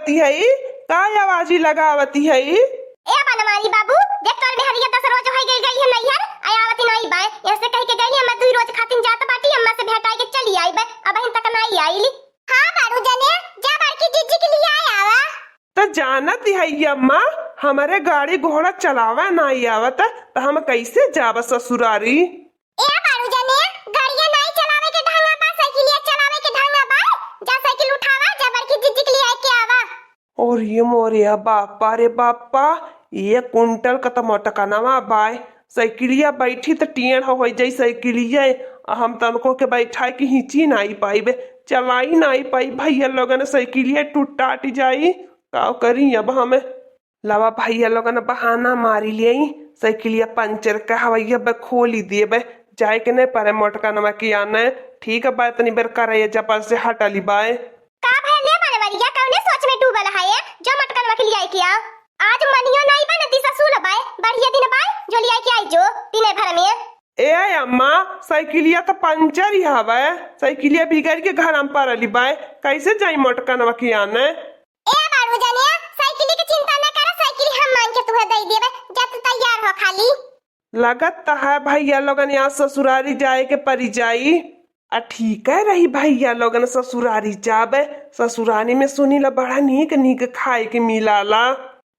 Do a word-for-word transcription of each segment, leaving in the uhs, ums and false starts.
ती हई, का आवाजी लगावती हई? ए बनवारी बाबू, देख तोर मेहरिया दस रोज होइ गई, गई है नैहर, आया आवती नाई बाय। ऐसे कह के गई, हम दुई रोज खातिन जात बाटी, अम्मा से भेंटाई के चली आई बे, अबहिन तक नाई आइली। हाँ बारू जने, जा बड़की जिज्जी के लिए आया आवा। त जानत हई अम्मा, हमरे गाड़ी घोड़ा चलावे नाई आवत, त हम कैसे जाब ससुरारी? ए बारू जने, गाड़िया नाई चलावे के ढंगा बा, साइकिलिया चलावे के ढंगा बा। जा साइकिल उठावा, जा बड़की जिज्जी के लिए आके आवा। और ये मोरे बापा रे बापा, ये कुंटल का त मोटकनवा बाय। साइकिलिया बैठी त टेढ़ होइ जाई साइकिलिया, आ हम तनको के बैठाए के हिची नाई पाइबे, चलाई नाई पाई भैया लोगन, साइकिलिया टूट टाट जाई। का करी अब हमें? लावा भैया लोगन बहाना मारी लेई, साइकिलिया पंचर कहवैया बे खोली देबे, जाए के नहीं परे मोटकनवा के आने। ठीक बा, इतनी बेर करे जबर से हटली बाय। का भैया ले बनवरिया, कौने सोच में डूबल है ये? जो मोटकनवा के लियाई के आओ। आज मनियो नाई बा, न दिसा सूल बाय, बढ़िया दिन बाय, जो लियाई के आई जो, दिने भर में। ए अम्मा, साइकिलिया त पंचर ही हवे, साइकिलिया बिगड़ के घर में पड़ली बाय, कैसे जाई मोटकनवा के आने? ए बारू जनिया, साइकिल के चिंता न कर, साइकिल हम मांग के तुहे दे देबे, जा तू तैयार हो खाली। लगत त है भैया लोगन यहाँ ससुरारी जाए के परी जाई। आ ठीक है रही भैया लोगन ससुरारी जाबे, ससुरारी में सुनी ला बड़ा नीक नीक खाए के मिलाला।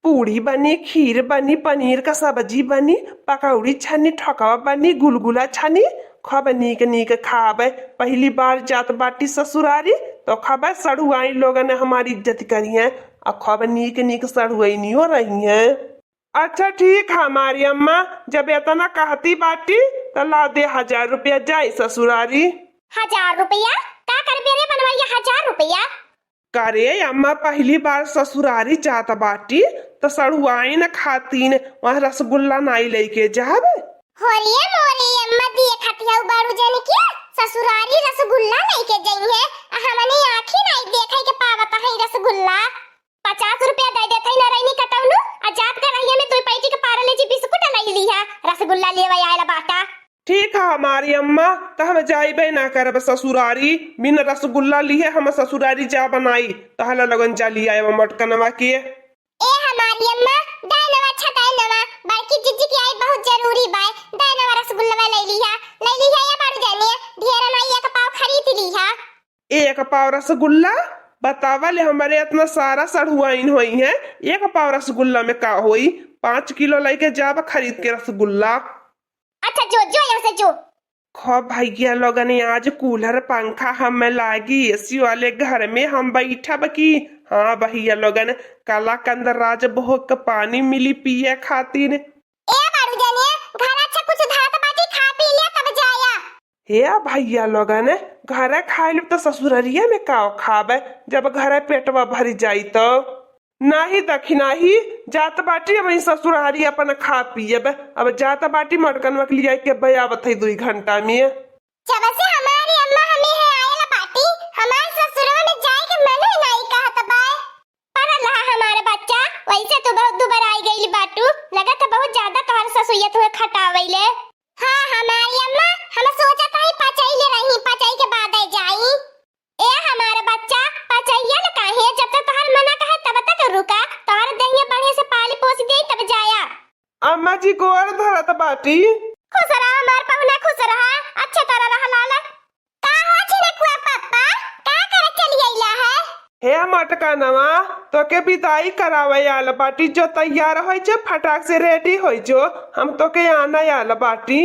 पूड़ी बनी, खीर बनी, पनीर का सब्जी बनी, पकौड़ी छनी, ठोकवा बनी, गुलगुला छनी, खूब नीक नीक खाबे। पहली बार जात बाटी ससुरारी, तो खूब सड़ुआइन लोगन हमारी इज्जत करिहैं, आ खूब नीक नीक सड़ुआइनियो रहिहैं। अच्छा ठीक है हमारी अम्मा, जब इतना कहती बाटी, तो ला दे हजार रुपया, जाई ससुरारी। हजार रुपया? का करबे रे बनवरिया, हजार रुपया? करे अम्मा, पहली बार ससुरारी जात बाटी, त सड़ुआइन खातिन वहाँ रसगुल्ला नाई लइके जाब। होरिये मोरे अम्मा, दिए खाती हऊ बारू जन के ससुरारी रसगुल्ला लइके जइहैं, आ हमनी आँखी नाई देखे के पावत है रसगुल्ला। पचास रुपया दे देत है नारायणी कटौनू, आ जात का रहिया में दुई पैटी के पार्ले जी बिस्कुट लई लिहा, रसगुल्ला लेवे आयल बाटा। ठीक है हमारी अम्मा, त हम जाइबे ना करब ससुरारी, बिन रसगुल्ला लिहे हम ससुरारी जाब नाई, तहला लोगन जा लिया एवा मोटकनवा के। ए हमारी अम्मा, दाई नवा, अच्छा दाई नवा, बड़की जिज्जी के आई बहुत जरूरी बाय, दाई नवा रसगुल्ला ले लिहा, ले लिहा या बारू जानिए, ढेर नाई एक पाव खरीद लिहा। एक पाव रसगुल्ला? बतावा ले, हमरे इतना सारा सड़ुआइन होइहैं, एक पाव रसगुल्ला में का होई? पाँच किलो लइके जाब खरीद के रसगुल्ला। अच्छा जो, जो यहाँ से जो। खो भैया लोगन, आज कूलर पंखा हमें लागी, एसी वाले घर में हम बैठब की? हाँ भैया लोगन, कलाकंद राजभोग का पानी मिली पिए खातिर। ए बारू जानिए, घर अच्छा कुछ धरत बाटी, खा पी लिया तब जाया। हे भैया लोगन, घरे खाइल त ससुररिया में का खाबे, जब घरे पेटवा भरी जाई तो। नाही दखिनाही, जात बाटी अब ससुरारी अपन खा पियब। अब जात बाटी मटकनवा के लिया के बयावत है दुई घंटा में। जब से हमारी अम्मा हमें है आयल बाटी, हमार ससुरवा में जाए के मन ही नाही कहत बाय। पर अल्लाह हमारे बच्चा, वैसे तू बहुत दुबराई गइल बाटू, लगत है बहुत ज्यादा तोहर ससुइया तुहे खटावैले। हाँ हमारी अम्मा, हम सोचत हई पचई ले रही, पचई के बाद आई जाई। ए हमारे बच्चा, पचइया ले काहे, जब तक तोहर मना कहे तब तक रुका, तोहर देहिया बढ़िया से पाली पोस दे तब जाया। अम्मा जी गोड़ धरत बाटी। खुश रहा हमार पहुना, खुश रहा, अच्छा तरह रहा लाल। का हो झिनकुआ पप्पा, का करे चली अइला है? हे मटकनवा, तोके बिदाई करावे आल बाटी, जो तैयार होइ जो, फटाक से रेडी होइ जो, हम तोके आना आल बाटी।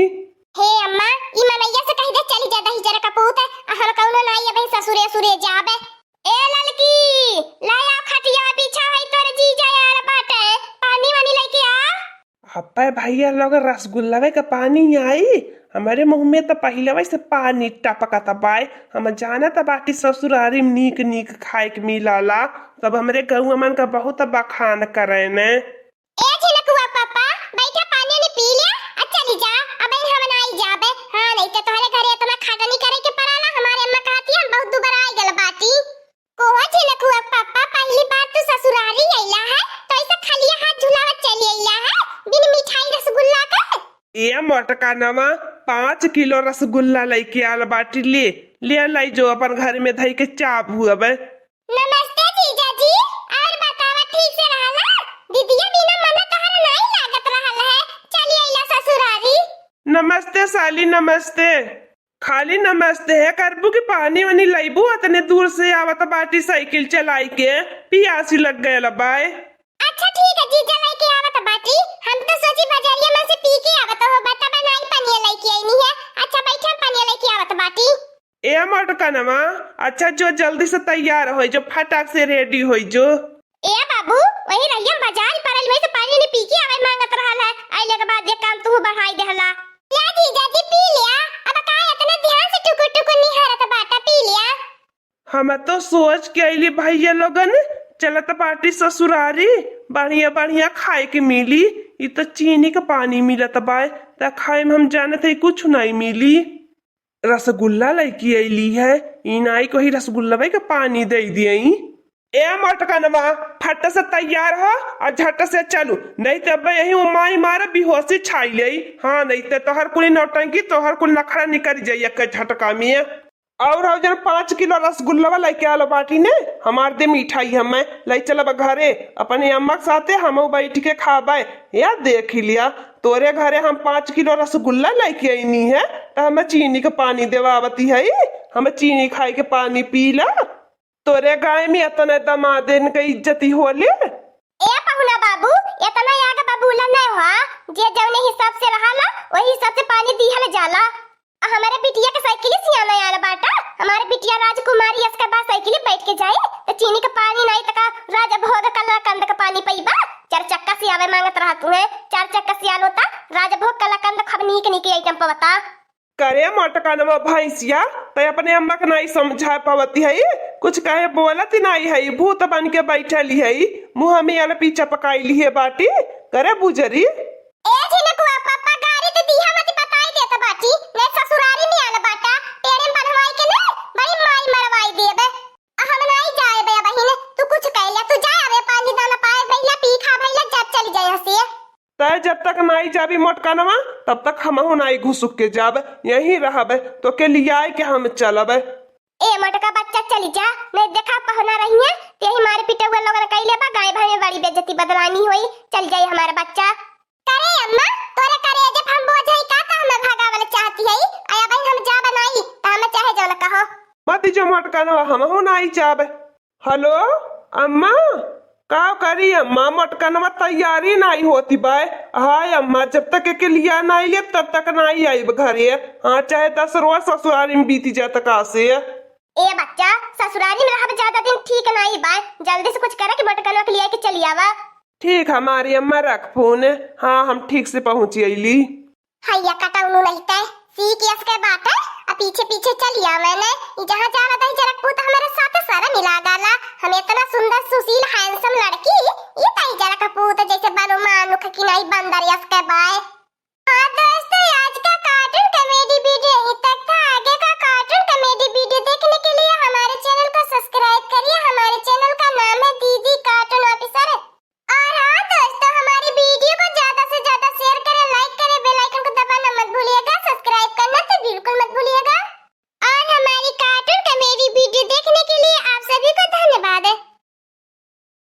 हे अम्मा, ई मनैया से कहि दे चली जा दही जरा कपूत, आ हम कउनो नाई अबही ससुरे असुरे जाबे। ए ललकी, ले आ खटिया बिछा है तोर जीजा आल बाटे, पानी वानी लइके आ। अब्बे भैया लोग रसगुल्लवे के पानी आई, हमरे मुँह में त पहिलवे से पानी टपकत बाय। हम जानत बाटी ससुरारी में नीक नीक खाए के मिलाला, तब हमरे गौआ मन का बहुत बखान करे ने। ए झिनकुआ पापा, बैठा पानी ने पी लिया, आ चली जा, अब हम आई जाबे। हाँ, नहीं तो तोहरे घरे इतना खटनी करे के पड़ाला, हमारे अम्मा कहती हम बहुत दुबराई गल बाटी। कोहो झिनकुआ पापा, पहली बार तू ससुरारी अइला है, तो ऐसा खलिया हाथ झुलावत चली अइला है, बिन मिठाई रसगुल्ला के? ए मोटका नवा, पाँच किलो रसगुल्ला लइके आल बाटी, ले, ले लाई जो अपन घर में धई के चाबू अबे। नमस्ते जीजा जी, और साली नमस्ते। खाली नमस्ते है करबू कि पानी वानी लइबू? अतने दूर से आवत बाटी साइकिल चलाई के, पियासी लग गयल बाय। अच्छा ठीक है जीजा, लइके आवत बाटी। हम तो सोची बजरिया में से पी के आवत हो, बता बनाई पनिया लइके आईनी है। अच्छा बैठा, पनिया लइके आवत बाटी। ए मोटकनवा, अच्छा जो जल्दी से तैयार होइ जो, फटाक से रेडी होइ जो। ए बाबू, वही रहिया में बाजार पड़ल, वही से पानी नहीं पी के आवे मांगत रहल है। आइले के बाद ये काम तू बढ़ाई देहला। ले जीजा जी पी लिया। अब का इतने ध्यान से टुकुर टुकुर निहारत बाटा, पी लिया। हम तो सोच के अइली भैया लोगन, चलत बाटी ससुरारी, बढ़िया बढ़िया खाए के मिली। ई तो चीनी के पानी मिलत बाय, त खाए में हम जानत है कुछ नहीं मिली। रसगुल्ला लइके अइली है, ई नाई कही रसगुल्लवे के पानी दे दियई। ए मोटकनवा, फट से तैयार हो और झट से चलू, नहीं तो अब यही उमाई मारे बेहोशी छाई लेई। हाँ, नहीं तो तोहर कुली नौटंकी, तोहर कुल नखरा निकल जाई एक झटका में। और हौ जन पाँच किलो रसगुल्लवा लइके आलो बाटी ने, हमार दे मिठाई हमें लइ चलब घरे, अपने अम्मा के साथे हमहू बैठ के खाबे। या देख लिया, तोरे घरे हम पाँच किलो रसगुल्ला लइके अइनी है, त हमें चीनी के पानी देवावती है, हमें चीनी खाए के पानी पी ला। तोरे गाय में इतने दमादन के इज्जती होले। ए पहुना बाबू, इतना आग बबूला नहीं हुआ, जे जौने हिसाब से रहाला, वही हिसाब से पानी दिहल जाला। आ हमारे बिटिया के साइकिल सियाना आयल बाटा, हमारे बिटिया राजकुमारी इसके बाद साइकिल बैठ के जाए, तो चीनी के पानी नहीं तका राजभोग कलाकंद के पानी पीबा। चार चक्का से आवे मांगत रहा तू है, चार चक्का से आलो ता राजभोग कलाकंद खूब नीक नीक आइटम पवता। करे मोटकनवा भैंसिया, तै अपने अम्मा के नहीं समझा पावती है, कुछ कहे बोलत नहीं है, भूत बन के बैठली है, मुँह में आल पीछा पकाई ली है बाटी। करे बुजरी। ए झिनकुआ, पापा गारी तो दिहा मत, बताई देत बाटी, ने ससुरारी में आल बाटा, पेड़े में बन्हवाई के ने बड़ी माई मरवाई देबे। आ हम नाई जाए बे बहिन, तू कुछ कह ले, तू जा अबे पानी दाना पाए, भैया पी खा, भैया जब चली जाए हंसी। तै जब तक नाई जाबी मोटकनवा, तब तक हमहू नाई घुसुक के जाब, यहीं रहबे, तो के लियाए के हम चलबे। ए मोटका बच्चा चली जा, नहीं देखा पहुना रही है, तेही मारे पिटौआ लोगन कइले बा, गाय भैंस में बड़ी बेइज्जती बदनामी होई, चल जाई हमारा बच्चा। करे अम्मा, तोरे करे जब हम बोझ हई का, त हमें भगावल चाहती है, आया बहन हम जा बनाई, त हमें चाहे जौन कहो। मत जो मोटकनवा, हमहू नाई जाबे। हेलो अम्मा, का करी अम्मा, मोटकनवा तैयारी नाई होती बाय। हाय अम्मा, जब तक एके लिया नाई लेब तब तक नाई आइब घरे। हाँ, चाहे दस रोज ससुरारी में बीती जाए तका से। ए बच्चा, ससुरारी में रहब ज्यादा दिन ठीक नाई बाय, जल्दी से कुछ करे कि मोटकनवा के लिया के चली आवा। ठीक हमारी अम्मा, रख फोन। हाँ, हम ठीक से पहुँची अइली। हैया कटौनू नहीं तय, सीख यस के बाटे, आ पीछे पीछे चलिया मैंने। ई जहाँ जाला तही जरा पूत हमारे साथ सारा मिला डाला। हम इतना सुंदर, सुशील, हैंडसम लड़की, ई तही जरा का पूत जैसे बनो मानुख की नहीं बंदर यस के बाय।